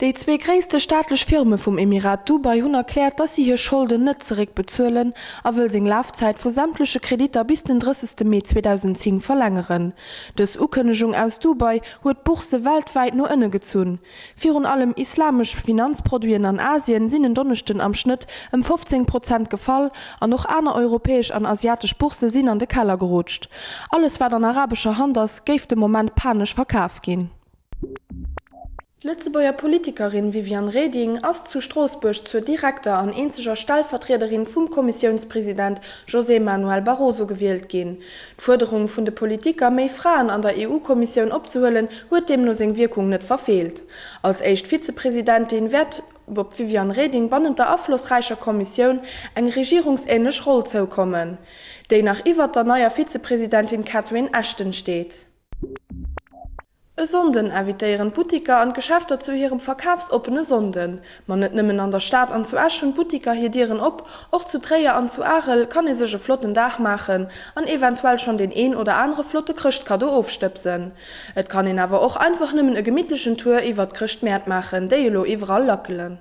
Déi zwee gréisste staatlech Firme vum Emirat Dubai hunn erkläert, datt si hir Scholden net zeréck bezuelen a wëll seng Lafzäit vu sämtleche Kreditter bis den 30 Mee 2010 verlängeren. Dës Ukënnegung aus Dubai huet d'Bourse weltwäit no ënne gezunn. Virun allem islamesch Finanzproduiten an Asien sinn en Donneschden am Schnëtt ëm 15 Prozent gefall an och aner europäesch an asiatesch Boursse sinn an de Keller gerutscht. Alles wat an arabescher Hand ass, géif de Moment panesch verkaf ginn. D'Lëtzebuerger Politikerin Viviane Reding ass zu Stroossbuerg zur direkter an eenzeger Stellvertriederin vum Kommissiounspresident José Manuel Barroso gewielt ginn. D'Fuerderung vun de Politiker, méi Fraen an der EU-Kommissioun opzehuelen, huet deemno seng Wierkung net verfeelt. Als éischt Vizepresidentin wäert op d'Viviane Reding bannent der aflossräicher Kommissioun eng regierungsähnlech Roll zoukommen, déi nach iwwert der neier Vizepresidentin Catherine Ashton steet. E Sonnden invitéieren d'Buttiker an d'Geschäfter zu hirem verkafsoppene Sonnden. Ma net nëmmen an der Stad an zu Esch hunn d'Buttiker hir Dieren op, och zu Tréier an zu Arel kann ee sech e flotten Dag maachen an eventuell schonn deen een oder anere flotte Chrëschtkaddo ofstëbsen. Et kann een awer och einfach nëmmen e gemittlechen Tour iwwert d'Chrëschtmäert maachen, déi elo iwwerall lackelen.